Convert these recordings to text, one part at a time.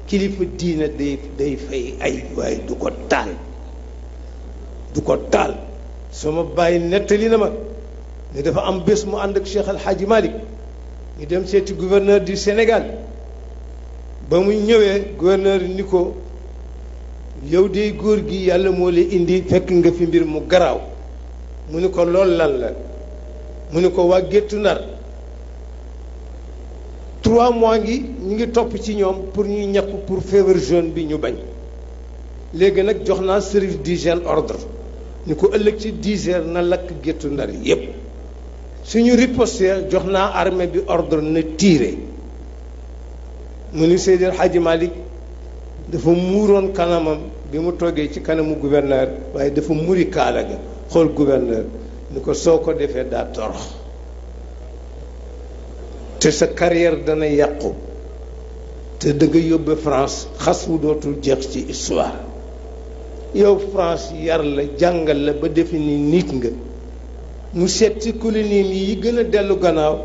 kilifa diina day fay ay waaye du ko taal sama bàyyi nettali na ma ne dafa am bés mu ànd ak Cheikh Al Hadji Malick ñu dem seeti gouverneur du Sénégal ba mu ñëwee gouverneur ni ko yow de góor gi yàlla moo la indi fekk nga fi mbir mu garaaw mu ni ko lool lan la mu ni ko waa Géttu Ndar 3 mois ngi ñu ngi topp ci ñoom pour ñuy ñàkku pour feebar jaune bi ñu bañ léegi nag jox naa service d'hygiène ordre ñu ko ëllëg ci 10 heures na lakk Géttu Ndar yépp suñu riposté jox naa armée bi ordre na tiire mu ni Seydi El Hadji Malick dafa muuroon kanamam bi mu toggee ci kanamu gouverneur waaye dafa muri kaala ga xool gouverneur ni ko soo ko defee daa torox te sa carrière dana yàqu te da nga yóbbe France xas wu dootul jeex ci histoire yow France yar la jàngal la ba defe ni nit nga mu seet ci colonie yi gën a dellu gannaaw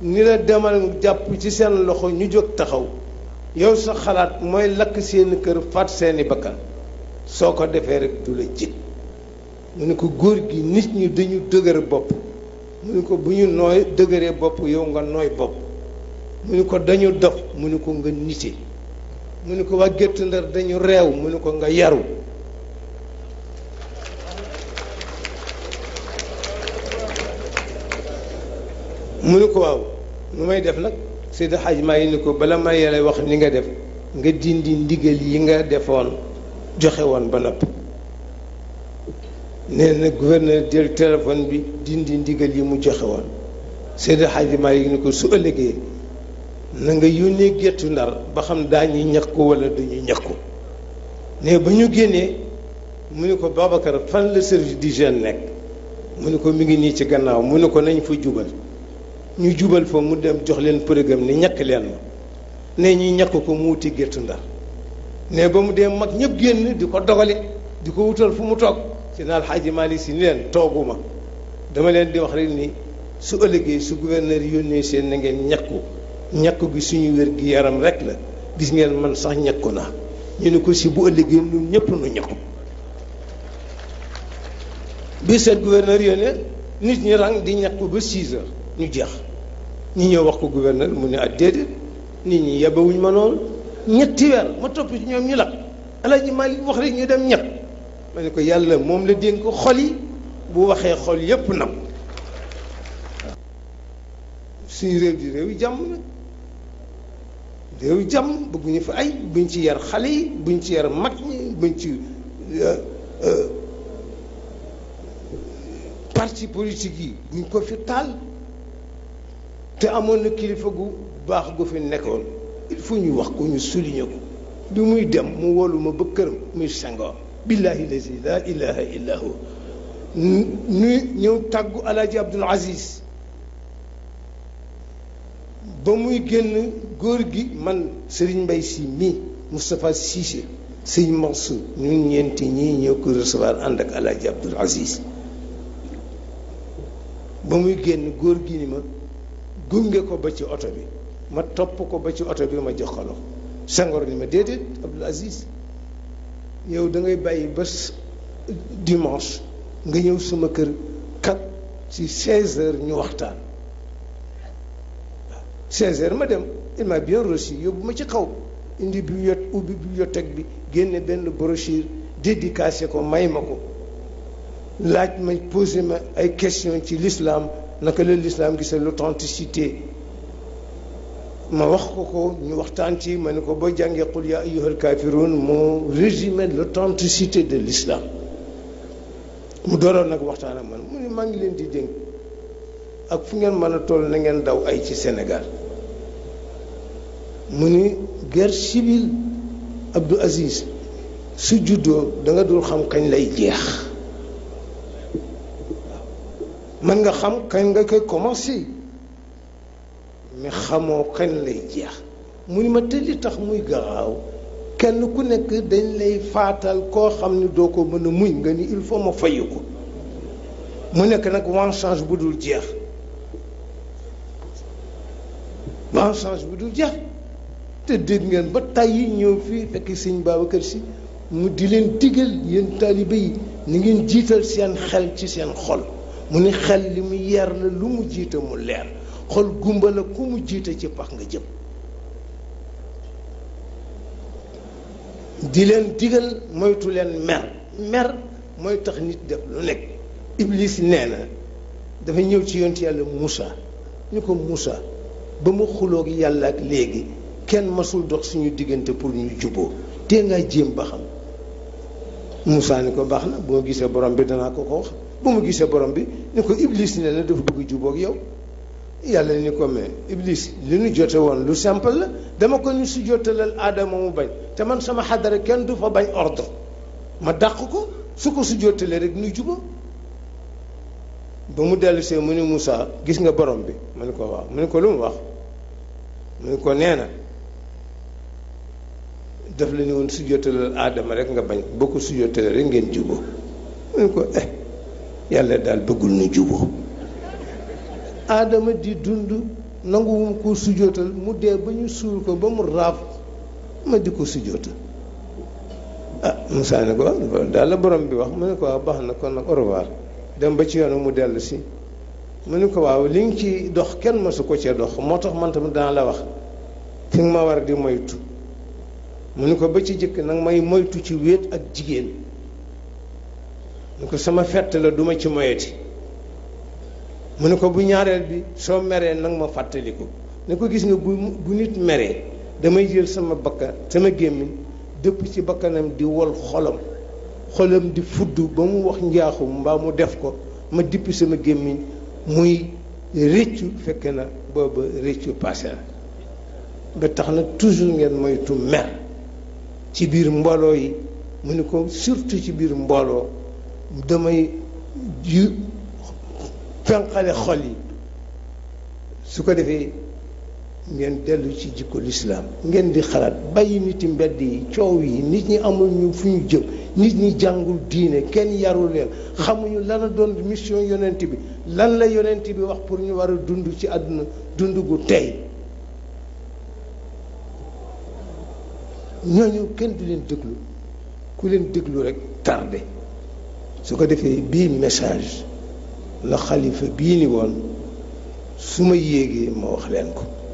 ni la demal jàpp ci seen loxo ñu jóg taxaw yow sa xalaat mooy lakk seeni kër faat seeni bakkan soo ko defee rek du la jig mu ne ko góor gi nit ñi dañu dëgër bopp mu ne ko bu ñu nooy dëgëree bopp yow nga nooy bopp mu ne ko dañu dof mu ne ko nga nite mu ne ko waa Géttu Ndar dañu réew mu ne ko nga yaru mu ne ko waaw nu may def nag Seydi Hadji maa yi ni ko bala ma yàlla wax ni nga def nga dindi ndigal yi nga defoon joxe woon ba noppi nee na gouverneur jël téléphone bi dindi ndigal yi mu joxe woon Seydi Hadji maa yi ni ko su ëllëgee na nga yónnee Géttu Ndar ba xam daañu ñàkku wala duñu ñàkku ne ba ñu génnee mu ne ko Babacar fan la service d'hygiène nekk mu ne ko mi ngi nii ci gannaaw mu ne ko nañ fa jubal ñu jubal fa mu dem jox leen përëgam ni ñàkk leen ma ne ñuy ñàkk ko mu wuti Géttu Ndar ne ba mu dee mag ñëpp génn di ko dogale di ko wutal fu mu toog ci naal Hadji Malick si ni leen tooguma dama leen di wax rek ni su ëllëgee su gouverneur yónnee seen na ngeen ñàkku gi suñu wér gi yaram rek la gis ngeen man sax ñàkku naa ñu ne ko si bu ëllëgee ñun ñëpp nu ñàkku bi seen gouverneur yónnee nit ñi rang di ñàkku ba 6 heures ñu jeex ñi ñëw wax ko gouverneur mu ne déedéet nit ñi yebawuñ ma noonu 3 weer ma topp ci ñoom ñu lakk Alaaji Malick wax rek ñu dem ñett ma ne ko yàlla moom la dénk ko xol yi bu waxee xol yépp nam suñu réew di réew yi jàmm nag réew yi jàmm bëgguñu fa ay buñ ci yar xale yi buñ ci yar mag ñi buñ ci parti politique yi buñ ko fi taal te amoon na kilifa gu baax gu fi nekkoon il faut ñu wax ko ñu souligner ko bi muy dem mu wolu ma ba këram muy Senghor billahi lazi la ilaha illa hu ñu ñëw tàggu Alaaji Abdoul Aziz ba muy génn góor gi man Serigne Mbaye Sy mii Moustapha Cissé Sëñ Mansour ñun ñeenti ñii ñoo ko recevoir ànd ak Alaaji Abdoul Aziz ba muy génn góor gi ni ma gunge ko ba ci oto bi ma topp ko ba ci oto bi ma jox ko loxo Senghor ni ma déedéet Abdoul Aziz yow da ngay bàyyi ba dimanche nga ñëw sama kër kat ci 16 heures ñu waxtaan 16 heures ma dem il m'a bien reçu yóbbu ma ci kaw indi bibliothèque bi génne benn brochure dédicacé ko may ma ko laaj ma posé ma ay question ci l'islam naka la l'islam gisee l'authenticité ma wax ko ñu waxtaan ci ma ne ko boo jàngee qul ya ayyuhal kafirun moo résumé l'authenticité de l'islam mu dooroon nag waxtaan ak man mu ne maa ngi leen di dénk ak fu ngeen mën a toll na ngeen daw ay ci Sénégal mu ni guerre civile Abdou Aziz su juddoo da nga dul xam kañ lay jeex mën nga xam kañ nga koy commencé mais xamoo kañ lay jeex mu ni ma te li tax muy garaaw kenn ku nekk dañ lay faatal koo xam ni doo ko mën a muñ nga ni il faut ma fayu ko mu nekk nag vengeance bu dul jeex vengeance bu dul jeex te dégg ngeen ba tàyyi ñëw fii fekk sëñ Babacar Si mu di leen digal yéen taalibe yi ni ngeen jiital seen xel ci seen xol mu ni xel li mu yeer la lu mu jiite mu leer xol gumba la ku mu jiite ci pax nga jëm di leen digal moytu leen mer mooy tax nit def lu nekk Iblis nee na dafa ñëw ci yonent yàlla Moussa ñu ko Moussa ba mu xuloog yàlla ak léegi kenn masul dox suñu diggante pour ñu juboo te nga jéem ba xam Moussa ni ko baax na bu ma gisee borom bi danaa ko wax bu ma gisee borom bi ni ko Iblis nee na dafa bëgg jubóog yow yàlla ni ko mais Iblis li ñu jote woon lu simple la dama ko ñu su jotalal aadama mu bañ te man sama xadara kenn du fa bañ ordre ma dàq ko su ko su jotalee rek ñu jubóo ba mu dellu see mu ni Moussa gis nga borom bi mu ni ko waaw mu ni ko lu mu wax mu ni ko nee na daf la ni woon su jotalal aadama rek nga bañ boo ko su jotalee rek ngeen jubóo mu ni ko yàlla daal bëggul nu jubóo aadama di dund nanguwum ko sujootal mu dee ba ñu suul ko ba mu raaf ma di ko sujootal Moussa ne ko daal la borom bi wax mu ne ko waaw baax na kon nag au revoir dem ba ci yoonu mu dellu si mu ne ko waaw li nga ci dox kenn mësu ko cee dox moo tax man tamit dana la wax fi nga ma war di moytu mu ne ko ba ci jëkk nag may moytu ci wéet ak jigéen mu ne ko sama fett la duma ci moyeti mu ne ko bu ñaareel bi soo meree nag ma fàttaliku ne ko gis nga bu nit meree damay jël sama gémmiñ dëpp ci bakkanam di wol xolam di fudd ba mu wax njaaxum mbaa mu def ko ma dippi sama gémmiñ muy réccu fekk na booba réccu passé na ba tax na toujours ngeen moytu mer ci biir mbooloo yi mu ne ko surtout ci biir mbooloo damay fenqale xol yi su ko defee ngeen dellu ci jikko lislaam ngeen di xalaat bàyyi niti mbedd yi coow yi nit ñi amul ñu fu ñu jëm nit ñi jàngul diine kenn yarul leen xamuñu lan la doon mission yonent bi lan la yonent bi wax pour ñu war a dund ci àdduna dund gu tey ñooñu kenn du leen déglu ku leen déglu rek tardé su ko defee bii message la xalifa bii ni woon su ma yéegee ma wax leen ko